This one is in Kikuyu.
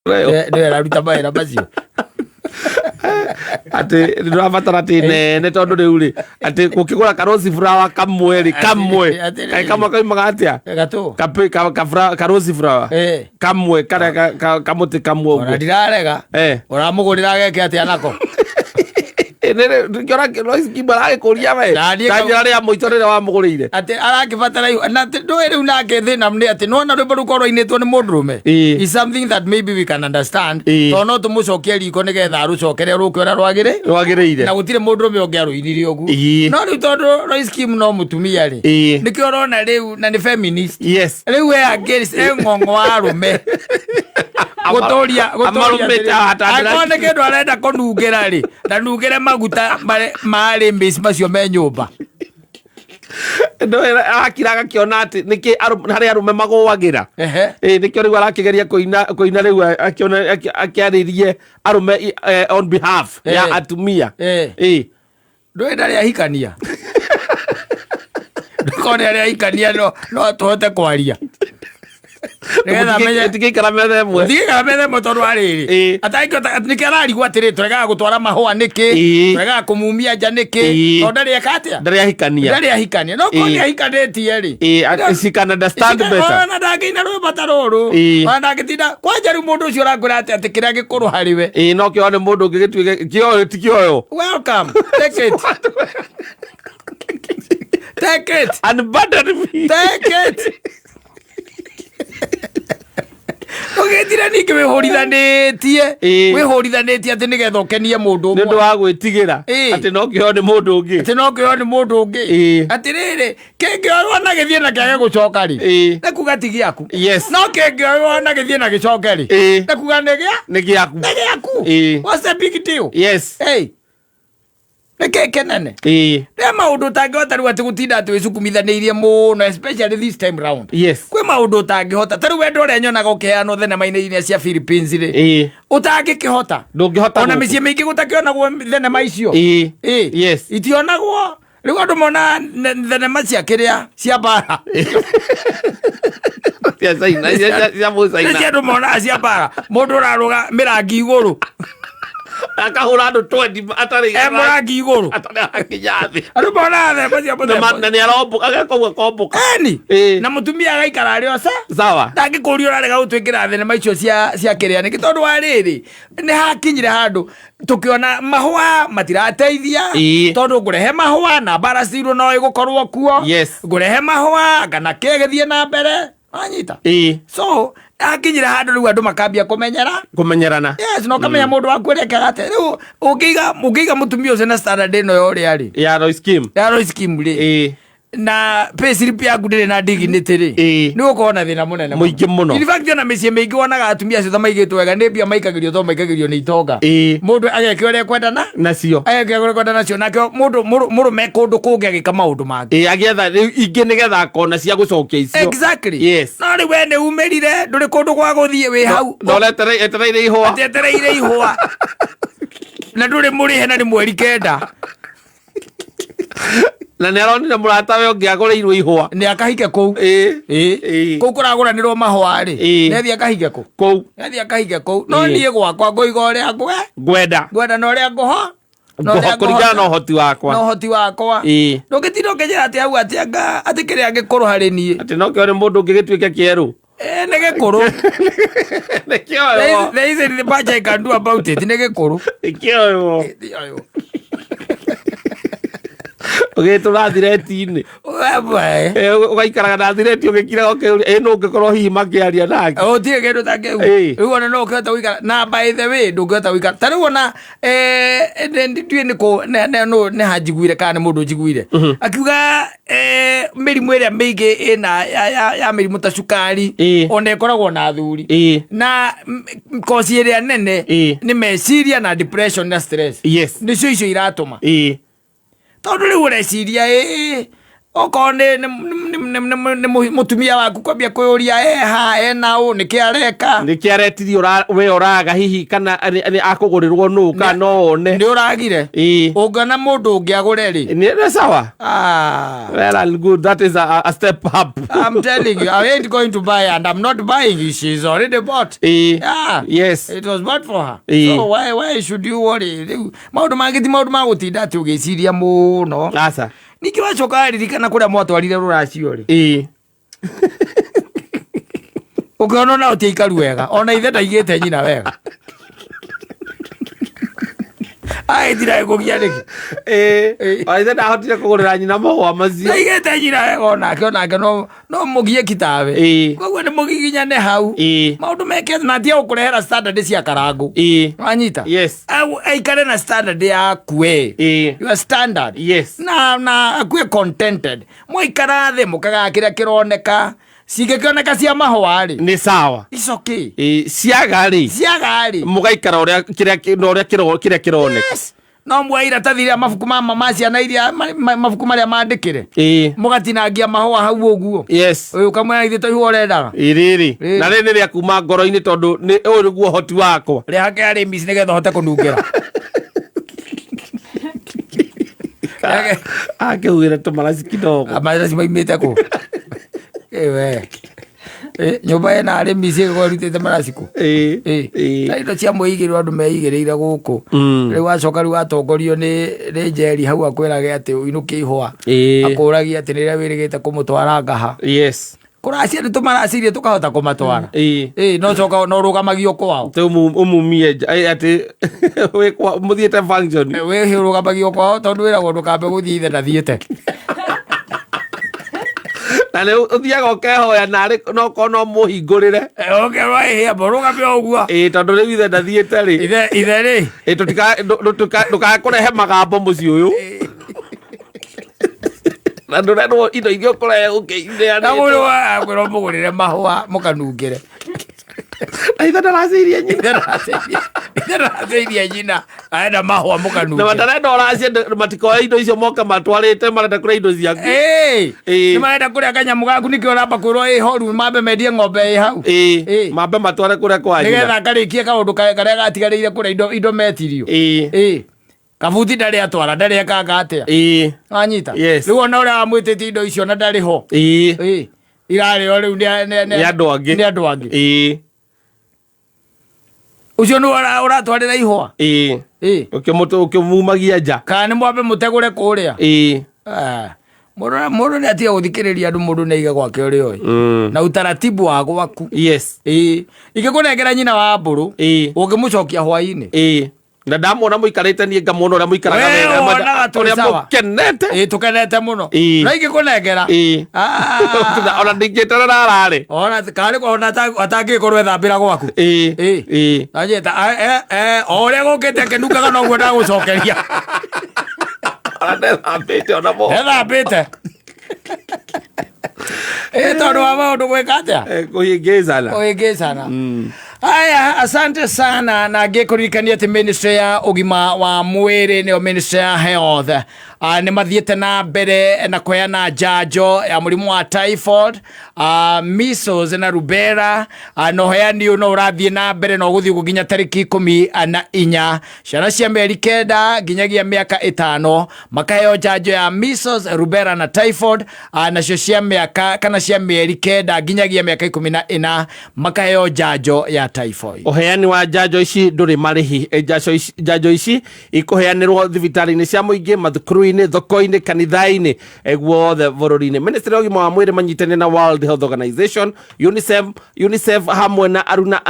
Nĩwe araruta mawĩra macio. Atĩ ndũrabatara atĩ nene, tondũ rĩu rĩ, atĩ ũkĩgũra karose flower kamwe rĩ, kamwe kaĩ kamwe kaumaga atĩa? Gatũ. Ka rose flower kamwe karĩa kamũtĩ kamwe Ona ũguo. Ndirarega. Ũramũgũrĩra ageke atĩa nako? Nĩkĩo Kim aragĩkũria we. Na niĩ ta njĩra rĩa mũico rĩrĩa wamũgũrĩire. Atĩ arakĩbatara na atĩ ndũĩ rĩu nake thĩna nĩ atĩ nĩwona rwĩmbo rũu korwo rũinĩtwo nĩ mũndũrũme is something that maybe we can understand, tondũ no tũmũcokie riko nĩgetha arũcokere rũke ũrĩa rwagĩrĩ rwagĩrĩire. Na gũtirĩ mũndũrũme ũngĩ arũinire ũguo. No rĩu tondũ Royce Kim no mũtumia rĩ, nĩkĩo ũrona rĩu na nĩ feminist. Rĩu e against, e ng'ong'o wa arũme gũtũria gũtũria. Amarũmĩte ahatandĩra. Angĩkorwo nĩ kĩndũ arenda kũnungĩra rĩ, na nungĩre maguta marĩ mbĩci macio me nyũmba. Ndũĩ arakira agakĩona atĩ nĩkĩ harĩ arũme magũagĩra. Ĩĩ, nĩkĩo rĩu arakĩgeria kũina kũina rĩu akĩona akĩarĩrie arũme on behalf ya atumia. Ĩĩ. Ndũĩ ndarĩ ahikania, ndũkorwo nĩ arĩ ahikania no tũhote kwaria nĩgetha amenye. Tigĩikara metha ĩmwe. Ndigĩkara metha ĩmwe tondũ arĩrĩ atangĩhota nĩkĩ ararigwo atĩrĩ, tũregaga gũtwara mahũa nĩkĩ, tũregaga kũmumia nja nĩkĩ, tondũ ndarĩ eka atĩa? Ndarĩ ahikania. Ndarĩ ahikania, no korwo nĩ ahikanĩtie rĩ, Ĩĩ, she can understand better. Ona ndangĩina rwĩmbo ta rũrũ. Ona ndangĩtinda kwanja rĩu mũndũ ũcio ũrakwĩra atĩ kĩrĩa gĩkũrũ harĩ we. Ĩĩ, no kĩoyo nĩ mũndũ ũngĩ gĩtuĩke kĩoyo ti kĩoyo. Welcome, take it, take it. Unburden me. Take it. Ũgĩtire ningĩ wĩhũrithanĩtie wĩhũrithanĩtie atĩ nĩgetha ũkenie mũndũ nĩ ũndũ ũmwe wa gwĩtigĩra atĩ no kĩoyo nĩ mũndũ ũngĩ. Atĩ no kĩoyo nĩ mũndũ ũngĩ. Atĩrĩrĩ, kĩngĩoywo na gĩthiĩ na kĩage gũcoka rĩ, nĩ kuga ti gĩaku. No kĩngĩoywo na gĩthiĩ na gĩcoke rĩ, nĩ kuga nĩ gĩa Nĩ gĩaku. Nĩ gĩaku. What's the big deal? Hey. Nĩ kĩ kĩnene? Nĩ maũndũ ũtangĩhota rĩu atĩ gũtinda atĩ wĩcukumithanĩirie mũno, especially this time round. Kwĩ maũndũ ũtangĩhota, ta rĩu wendo ũrĩa nyonaga ũkĩheanwo thenema-inĩ iria cia Philippines rĩ, ũtangĩkĩhota. Ndũngĩhota Ona gũkũ. mĩciĩ mĩingĩ gũtakĩonagwo thenema icio. Itionagwo. Rĩu andũ mona thenema cia kĩrĩa cia mbara. Cia China, cia Mũcaina. Nĩ cia andũ monaga cia mbara, mũndũ ũrarũga mĩrangi igũrũ. Akahũra andũ 20 atarĩ E mũrangi igũrũ. Atarĩ akinya thĩ. Andũ monaga thenema cia mũthemba. Na nĩ aromboka, ageka ũguo akombũka. Eni. Na mũtumia agaikara arĩ oca. Sawa. Ndangĩkũria ũrarega gũtwĩkĩra thenema icio cia kĩrĩa nĩkĩ, tondũ wa rĩrĩ, nĩ hakinyire handũ tũkĩona mahũa matirateithia, tondũ ngũrehe mahũa na mbara cirũ no ĩgũkorwo kuo. Ngũrehe mahũa kana kĩ gĩthiĩ na mbere, wanyita? So hakinyire handũ rĩu andũ makambia kũmenyera. Kũmenyerana. Yes, na ũkamenya mũndũ waku ũrĩa ekaga atĩa. Rĩu ũngĩiga mũtumia ũcio na standard ĩno ya ũrĩa rĩ, ya Royce Kim, ya Royce Kim rĩ, na payslip yaku ndĩrĩ na dignity rĩ, nĩ gũkorwo na thĩna mũnene. Mũingĩ mũno. In fact, ona mĩciĩ mĩingĩ wonaga atumia acio ta maigĩtwo wega nĩ mbia maikagĩrio, tondũ maikagĩrio nĩ itonga. Mũndũ ageke ũrĩa ekwenda na nacio. Ageke ũrĩa ekwenda nacio, nake mũndũ mũrũme kũndũ kũngĩ agĩka maũndũ mangĩ. Ĩĩ, agĩetha rĩu ingĩ nĩgetha akona cia gũcokia icio. No rĩu we nĩ umĩrire, ndũrĩ kũndũ gwa gũthiĩ, wĩ hau. Na etereire ihũa. Atĩ etereire ihũa na ndũrĩ mũrĩhe na nĩ mweri 9. Na nĩ aronire mũrata we ũngĩ agũrĩirwo ihũa. Nĩ akahike kũu. Kũu kũragũranĩrwo mahũa rĩ, nĩathiĩ akahike kũ Kũu. Nĩathiĩ akahike kũu, no niĩ gwakwa ngũiga ũrĩa ngwe ngwenda. Ngwenda na ũrĩa ngũho na ũrĩa kũringana na ngũhota. ũhoti wakwa. Na ũhoti wakwa. Ndũngĩtinda ũkĩnjĩra atĩ hau atĩ anga atĩ kĩrĩa gĩkũrũ harĩ niĩ. Atĩ no kĩo nĩ mũndũ ũngĩ gĩtuĩke kĩerũ. Eh, nĩ gĩkũrũ. Nĩ kĩoyo. There is anything much I can do about it, nĩ gĩkũrũ. Nĩ kĩoyo. Ũgĩtũra thireti-inĩ. Wewe. Ũgaikaraga na thireti ũgĩkiraga ũkĩũria ĩ nũ ũngĩkorwo hihi makĩaria nake. Gũtirĩ kĩndũ ta kĩu. Rĩu ona no ũkĩhota gũikara na, by the way, ndũngĩhota gũikara ta rĩu ona ndiũĩ nĩ kũ nĩ hanjiguire kana nĩ mũndũ njiguire akiuga mĩrimũ ĩrĩa mĩingĩ ĩna ya mĩrimũ ta cukari ona ĩkoragwo na athuri na koci ĩrĩa nene nĩ meciria na depression na stress. Nĩcio icio iratũma, tondũ rĩu ũreciria ĩ Okorwo nĩ mũtumia waku kwambia kwĩyũria eha ena ũ, nĩkĩ areka. Nĩkĩ aretirie we ũraga hihi, kana nĩ akũgũrĩrwo nũ, kana no one. Nĩ ũragire. Ũngĩona mũndũ ũngĩ agũre rĩ. Nĩ sawa. Ah. Well and good, that is a step up. I'm telling you, I ain't going to buy and I'm not buying. She's already bought. Yeah. It was bought for her. So why should you worry? Rĩu maũndũ mangĩ ti maũndũ ma gũtinda atĩ ũgĩciria mũno. Aca. Ningĩ wacoka waririkana kũrĩa mwatwarire rũracio rĩ. Ũkĩona ona ti aikaru wega. Ona ithe ndaigĩte nyina wega. Agĩtira kũgia nĩkĩ? Ona ithe ndahotire kũgũrĩra nyina mahũa macio. Ndaigĩte nyina wega onake no mũgie kitawe. Koguo nĩ mũgiginyane hau. Maũndũ meke na atige gũkũrehera standard cia karangũ. Wanyita? Yes. Aikare na standard yaku we. Your standard. Yes. Na akue contented. Mwaikara thĩ mũkagaya kĩrĩa kĩroneka. Cingĩkĩoneka cia mahũa rĩ. Nĩ sawa. It's okay. Ciaga rĩ. Ciaga rĩ. Mũgaikara ũrĩa kĩrĩa na ũrĩa kĩrĩa kĩroneka. Yes. No muoe iratathi rĩa mabuku ma ciana iria mabuku marĩa mandĩkĩre. Mũgatinangia mahũa hau ũguo. Yes. Ũyũ ũkamwĩra ithuĩ to ihũa ũrendaga. Rĩrĩ. Na rĩrĩ nĩ rĩa kuma ngoro-inĩ tondũ nĩ ũyũ nĩguo ũhoti wakwa. Rĩhake arĩ mici nĩgetha ũhote kũnungĩra. Akĩhuhĩra tũmaraci kidogo. Maraci maimĩte kũ? We. Nyũmba ĩna arĩmi ciĩgĩkorwo ĩrutĩte maraci kũ? Na indo cia mwĩigĩrĩro andũ meigĩrĩire gũkũ. Rĩu wacoka rĩu watongorio nĩ Njeri hau akwĩrage atĩ ũinũkie ihũa. Akũragia atĩ nĩrĩa wĩrĩgĩte kũmũtwara ngaha. Yes. Kũracia nĩ tũmaracirie tũkahota kũmatwara. No coka no rũgamagio kwao. Atĩ ũmumie nja, atĩ wĩ kwa mũthiĩte function. Wĩ rũgamagio kwao tondũ wĩragwo ndũkambe gũthiĩ ithe ndathiĩte. Na nĩ ũthiaga ũkehoya narĩ no korwo no mũhingũrĩre. Ũkerwo ĩhĩ amba ũrũgame o ũguo. Tondũ rĩu ithe ndathiĩte rĩ. Ithe rĩ. Ndũkae kũrehe magambo mũciĩ ũyũ. Na ndũrerwo indo iria ũkũrehe ũkĩineanĩtwo. Na mũndũ akwĩrwo mũgũrĩre mahũa mũkanungĩre. Na ithe ndaracĩirie nyina. Ithe ndaracĩirie nyina. Arenda mahũa mũkanungĩre. Na matarenda ũracie matikoe indo icio moke matwarĩte, marenda kũrĩa indo ciaku. Nĩ marenda kũrĩa kanyamũ gaku nĩkĩo ũramba kwĩrwo ĩ horu mambe mendie ng'ombe ĩ hau. Mambe matware kũrĩa kwa nyina. Nĩgetha karĩkie kaũndũ karĩa gatigarĩire kũrĩa indo metirio. Kabuti ndarĩ atwara, ndarĩ ekanga atĩa. Wanyita? Yes. Rĩu ona ũrĩa wamwĩtĩtie indo icio na ndarĩ ho. Irarĩo rĩu nĩ andũ angĩ. Nĩ andũ angĩ. Ũcio nĩ ũratwarĩra ihũa. Ũkĩmumagia nja. Kana nĩ mwambe mũtegũre kũrĩa. Mũndũ nĩ atige gũthikĩrĩria andũ, mũndũ nĩ aige gwake ũrĩa ũĩ. Na utaratibu wa gwaku. Yes. Ingĩkũnengera nyina wa mbũrũ, ũngĩmũcokia hwaĩ-inĩ. Na ndamwona mũikarĩte niĩ ngamwona ũrĩa mũikaraga We wega, wonaga tũrĩ ũrĩa sawa. mũkenete. Tũkenete mũno. No ingĩkũnengera. Ona ndingĩterera ararĩ. Ona karĩ ona atangĩkorwo ethambĩra gwaku. Anjĩta, o ũrĩa gũkĩte akĩnungaga noguo ndagũcokeria. Ona ndethambĩte ona mo. Ndethambĩte. Tondũ wa maũndũ gwĩka atĩa? Kũhĩngĩcana. Kũhĩngĩcana. Aya, asante sana. Na ngĩkũririkania atĩ Ministry ya ũgima wa mwĩrĩ nĩyo Ministry ya Health. Nĩ mathiĩte na mbere na kũheana njanjo ya mũrimũ wa typhoid, measles na rubella. Na ũheani ũyũ no ũrathiĩ na mbere na ũgũthiĩ ũguo nginya tarĩki 14. Ciana cia mĩeri 9 nginyagia mĩaka 5 makaheo njanjo ya measles, rubella na typhoid. Nacio cia mĩaka kana cia mĩeri 9 nginyagia mĩaka 14 makaheo njanjo ya typhoid. Ũheani wa njanjo ici ndũrĩ marĩhi. Njanjo ici ikũheanĩrwo thibitarĩ-inĩ cia mũingĩ, mathukuru-inĩ, thoko-inĩ, kanitha-inĩ, guothe bũrũri-inĩ. Ministry ya ũgima wa mwĩrĩ manyitanĩire na World Health Organization, UNICEF hamwe na Aruna